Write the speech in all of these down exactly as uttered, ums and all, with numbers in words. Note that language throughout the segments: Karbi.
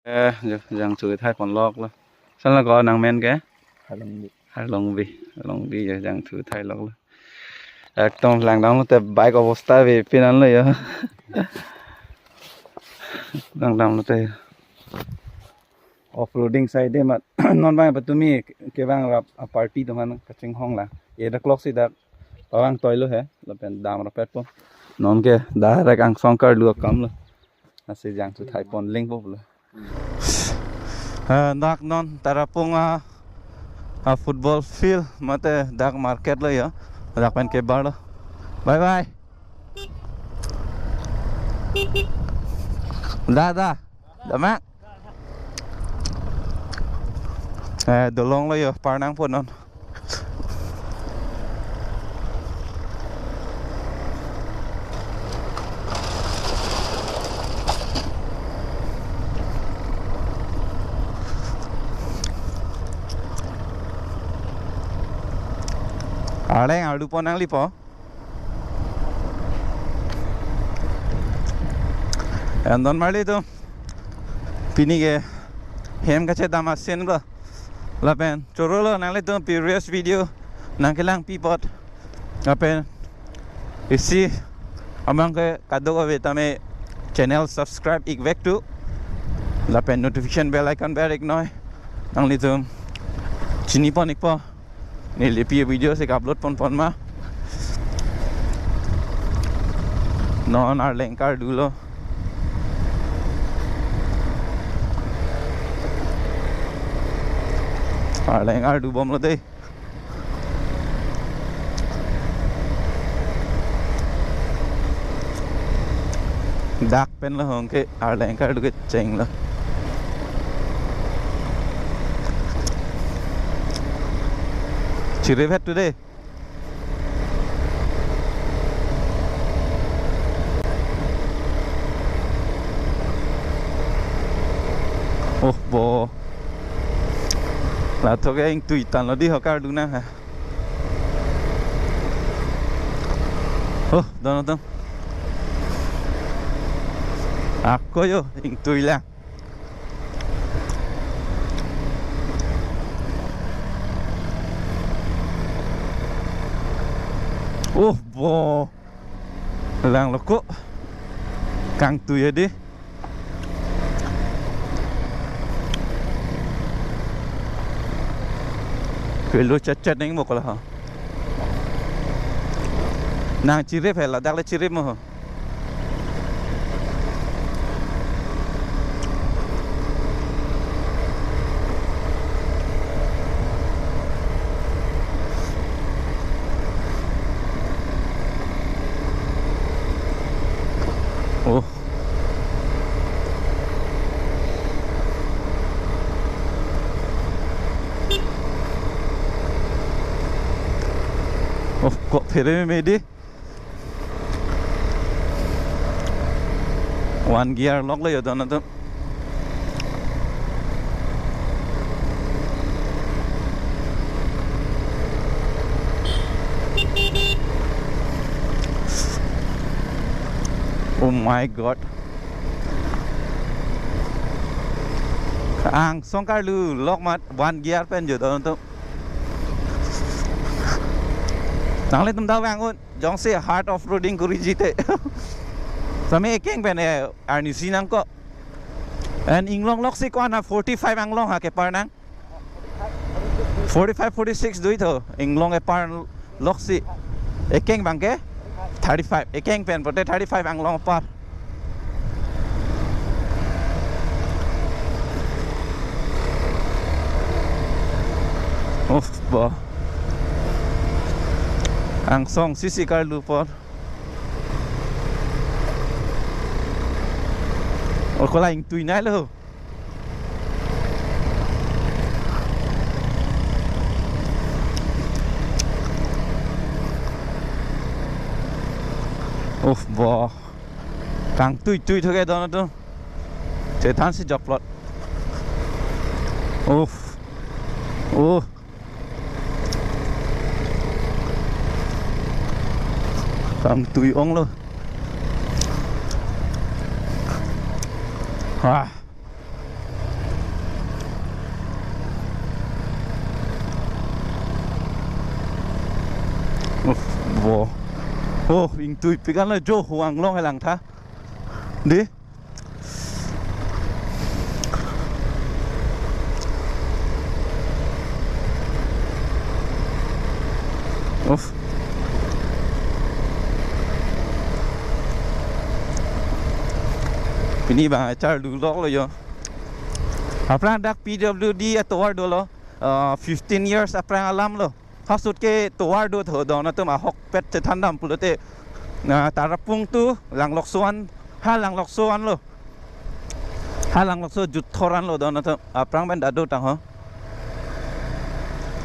Eh, jo, jangthu thai ponlok lo. San lo ko nangmen ke? Harlongbi. Harlongbi, Harlongbi jo jangthu thailok lo. Ekdom langdamlote bike obosta bepin anlo jo. Langdamlote. Off-roading side amat. Non bang patumi kevang rap a-party atum aphan kachinghon lang. Ye dak clock si dak pavang toilo he. Lapen dam rapetpo. Non ke direct angsong karlu akam lo. Lasi jangthu thai ponlingpo lo. Eh, dak non Tarapung a, a-football field mate dak market lo jo. Dak pen kebar lo. Bye bye. Da, da. Da ma. Eh, dolong lo jo, par nangpo non. Arleng ardu pon nanglipo. Andon marli atum. Pini ke hem kachedam asin lo. Lapen choro lo nanglitum previous video nangkelang pi apot. Lapen isi amang ke kadokave tame channel subscribe ik vek tu. Lapen notification bell icon ber ik noi. Nanglitum chini pon ikpo. Neli pi video si upload pon pon ma. Non Arleng kardu lo. Arleng ardu bomlo dei. Dak pen lo hong ke Arleng kardu kecheng lo. Chirip het tu dei. Oh bo. Latum ke ingtui tanglo dei ho kardu nang ha. Oh, don atum. Ako jo, ingtui lang. Oh, bo. Langlo ko. Kangtui ya dei. Kelo chat chat neng mo kola ha. Nang chirip he, ladak le chirip mo ho. Oh. Oh, kok phere meme dei. One gear lok lo jo don atum. Oh my God. Angsong karlu lok mat one gear pen jo don atum. Nanglitum ta vang un. Jongsi hard off-roading kuriji te. Sami ekeng pen eh, arnisi nangkok. And inglong loksi ko-an ha forty-five anglong ha kepar nang. Forty-five, forty-six dui tho. Inglong kepar loksi. Ekeng abang ke thirty-five. Ekeng pen pote thirty-five anglong apar. Uff, bo. Angsong sisi karlu apor. Oh, kola ingtui nai lo. Uff, bo. Kangtui tui tho ke don atum. Chethan si joplot. Uff. Oh. Kangtui ong lo. Ah. Oh, oh, ingtui pikan lo jo huang long helang tha. Di. Uff. Pini bang achar dulok lo jo. Aphrang dak P W D atovar dolo. Uh, fifteen years aphrang alam lo. Hasut ke tovar do tho don atum ahokpet chethandam pulote, na tarapung tu Langlokso an, ha Langlokso an lo. Ha Langlokso juthor an lo don atum aphrang pen dado tang ho.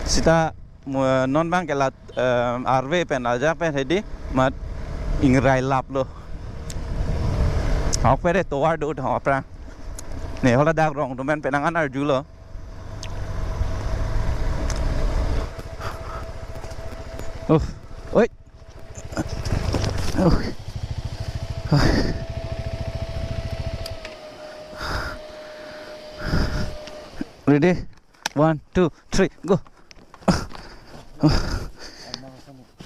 Sita mu-, non bang ke la, em, arve pen ajak pen hedi mat ingrai lap lo. Ahokpet tovar do tho aphrang. Ne hala dak rong tu men penang an arju lo. Uff. Oi. Uff. Ready? One, two, three, go.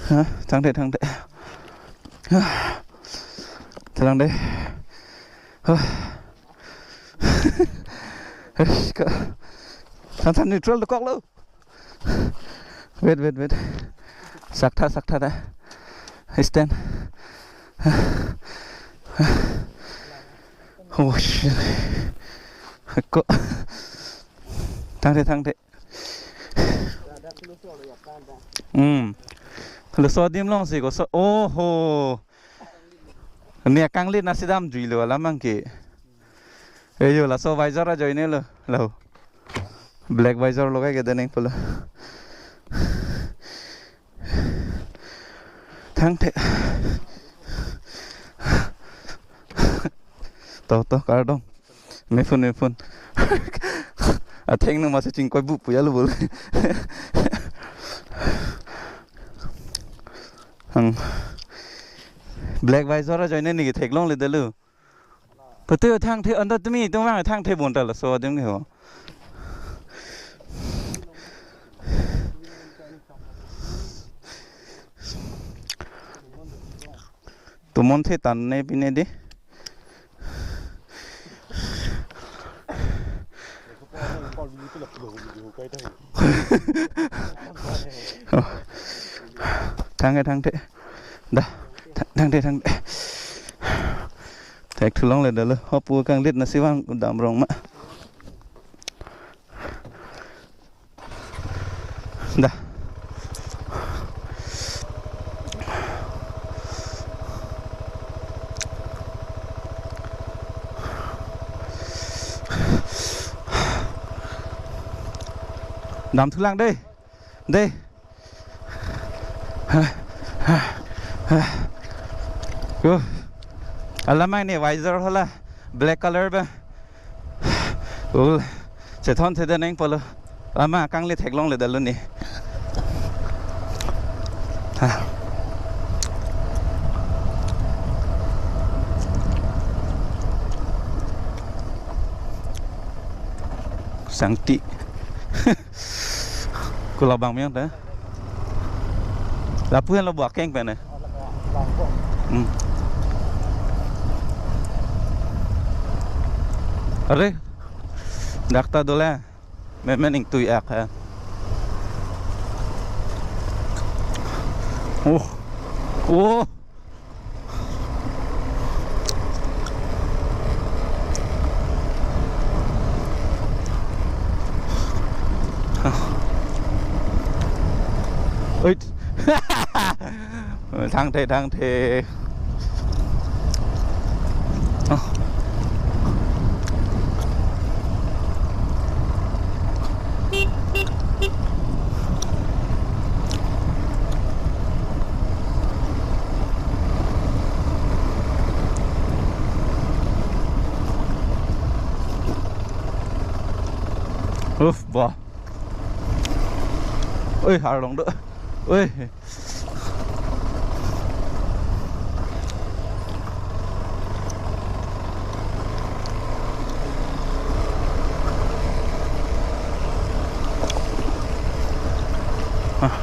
Hah? Thangthe, thangthe. Thangthe. Hah. Eish, ka. Than than neutral dokok lo. Wait, wait, wait. Sak tha, sak tha ta. Stand. Oh, shit. Ko. Thangthe, thangthe. Hmm. Laso adim longsi ko so. Oho. Ne akanglit nasi damjui lo alam abang ke. Eyo, laso visor ajoine lo. Lo. Black visor logai ke deneng pulo. Thangthe. To, to, kardom. Mephun, mephun. Athengno masi chingkoi bu puya lo bol. Hang. Black visor ajoine neke theklongledetlo. Pute thangthe anta tumi tumang thangthe bonta laso adim ke ho. Tumon the tan ne pine de. Oh. Thangthe, thangthe. Da. Thang-, thangthe, thangthe. Thekthulongsledetlo. Hopu kanglit nasi vang dam rong ma. Da. Damthulang dei. Dei. Go. Alamai ne visor hala black color ba. Ul. Chethon the deneng pulo. Ama kangli theklongledetlo ne. Ha. Sangti. Kulabang miyang ta. Lapu henlo buak keng pen ne. Hmm. Are. Dak ta dole. Memen ingtui ak ha. Oh. Oh. Ui. Thangthe, thangthe. Uff, bah. Oi, arlong do. Oi. Ah.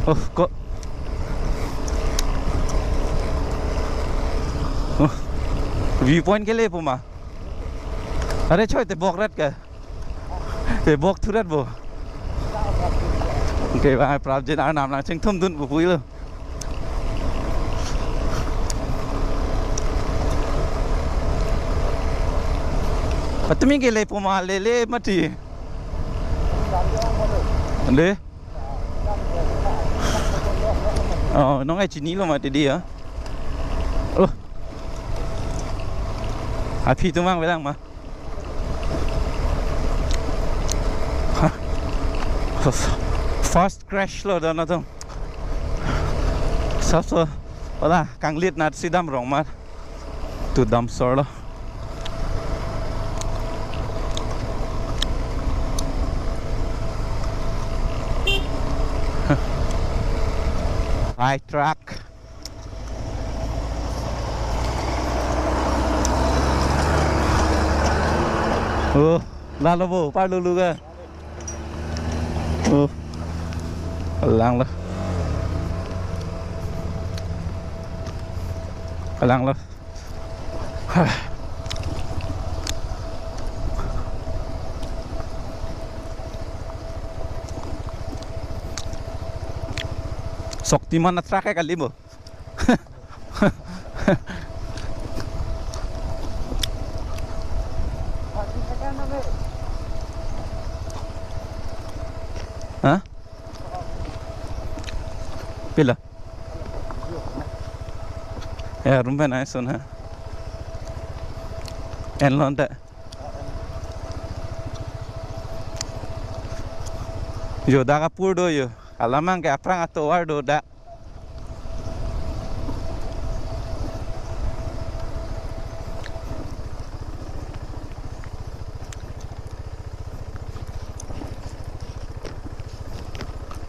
Oh, ko. Oh. Viewpoint ke le puma. Are choi te bok rat ke. Te bok thurat bo. Okay, bang prapjin arnam nangchingthum dun pu pulo. Patumi ke le puma le le mati. Le. Oh, nongai chinilo mati dia. Oh. Aphi tumang velang ma. Ha. First crash lo dan atum. Sapso. Wala kanglit nat sidam rong mar. Tu damsor lo. High truck. Oh, lalo bo, parlulu ke. Oh. Kalang lo. Kalang lo. Hah. Shaktiman a-truck ke kali bo. Ha? Pila? Ya, room pen aison ha. En lonte. Yo, dak apor do yo. Alamang ke aphrang atovar do dak.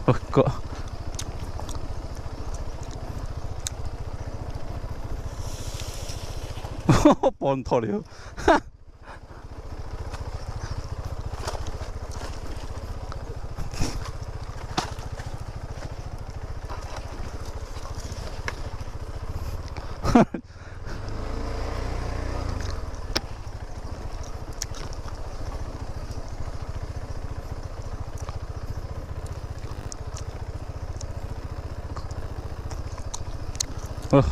Oh, ko. Pon thor yo. Oh.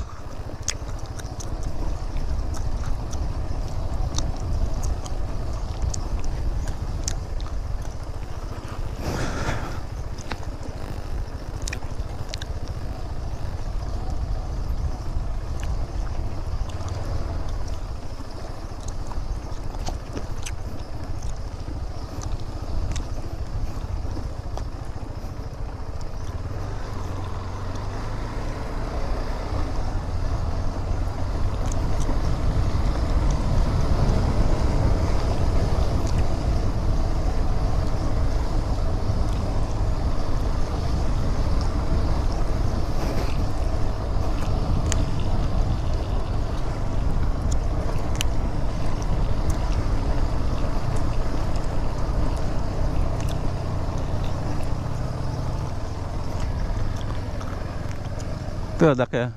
Pu dak ya?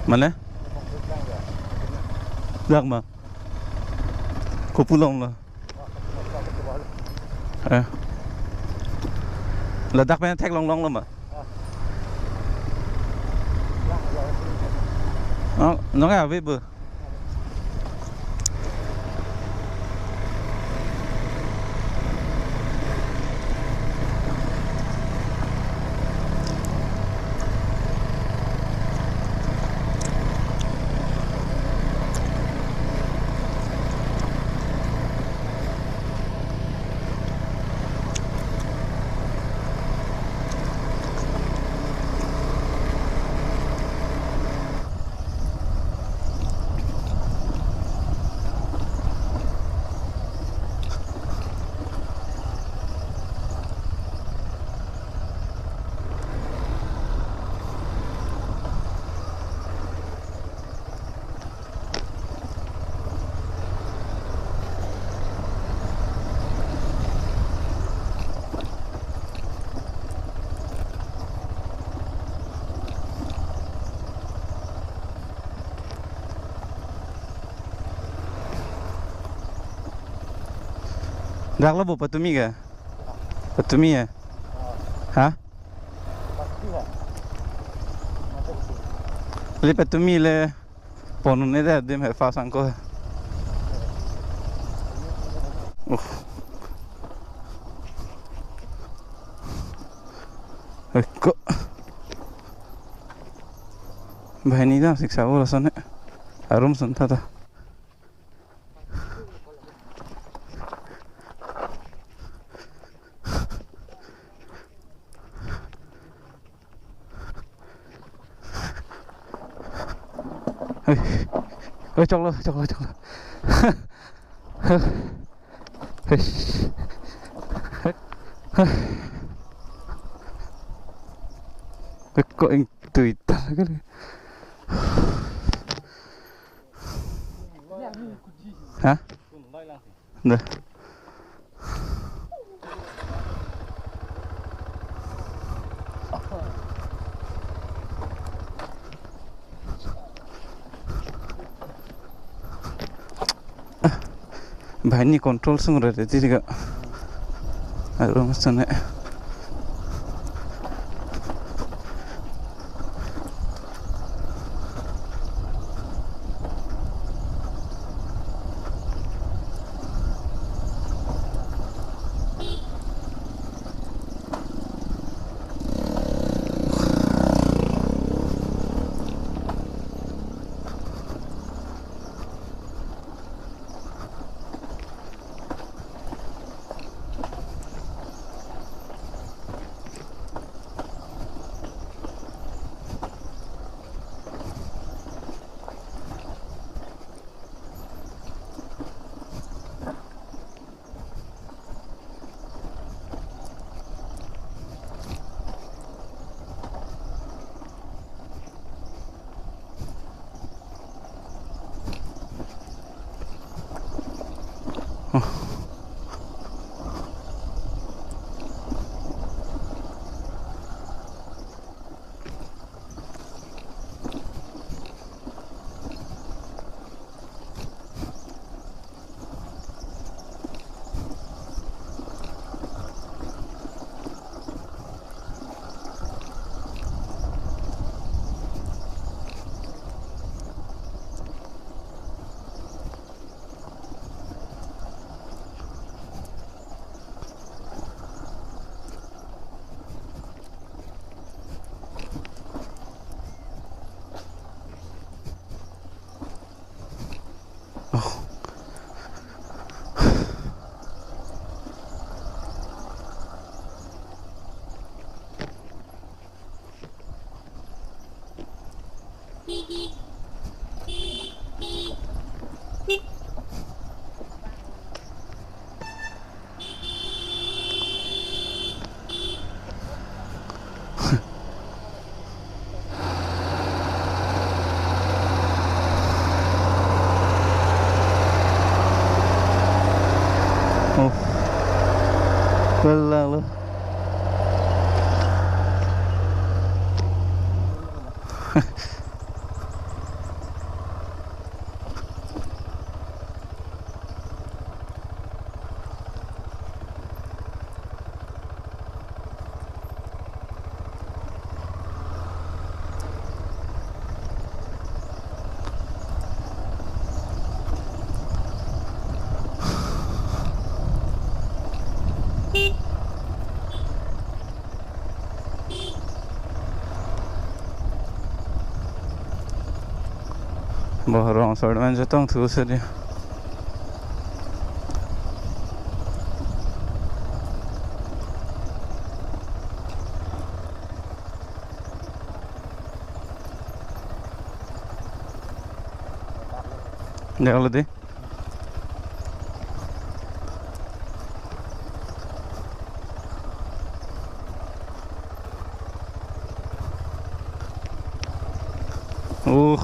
Mane? Dak ma? Kopi along lo? Eh. Ladak pen theklong longlo ma? Oh, nongai ave bo. Dak lo bo patumi ke? Patumi ya? Ha? Li patumi le ponun ne de dim he fa sangko. Uh. Eh, ko. Banghini dam siksa bo lason he. Arum son tata. Oi. Oi, choklo, choklo, choklo. Oi. Ko ingtui ta kali. Ha? Dah. Banghini control sung rere tiri ka. Arum sene. Oh. Kelang lo. Bo rong sort man jotong thu seri. Dak lo dei. Uh.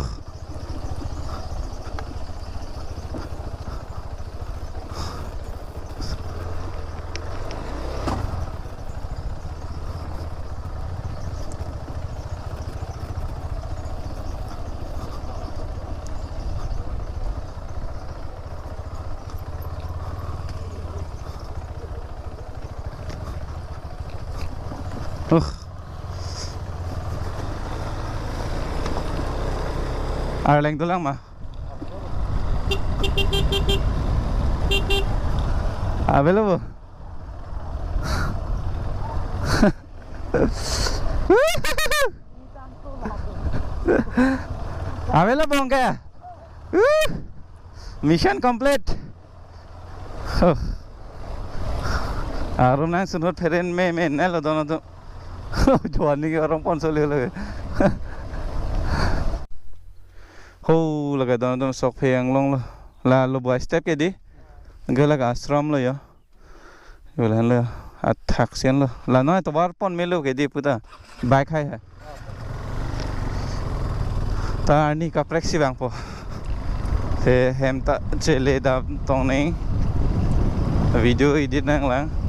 Arleng dolang ma? Avelo bo. Avelo bo ke. Mission complete. Huh. Arum nangsun ahut pherememe nelo don atum. Johan ni ke arong pon soli lo. Ho, lake don atum sok phe anglong lo. La lo buai step ke di. Ke lake ashram lo yo. Yo la lo athak sen lo. La noi tovar pon melo ke di puta. Bike hai hai. Ta arni kaprek si vangpo. Te hem ta chele dam tong neng. Video edit nanglang.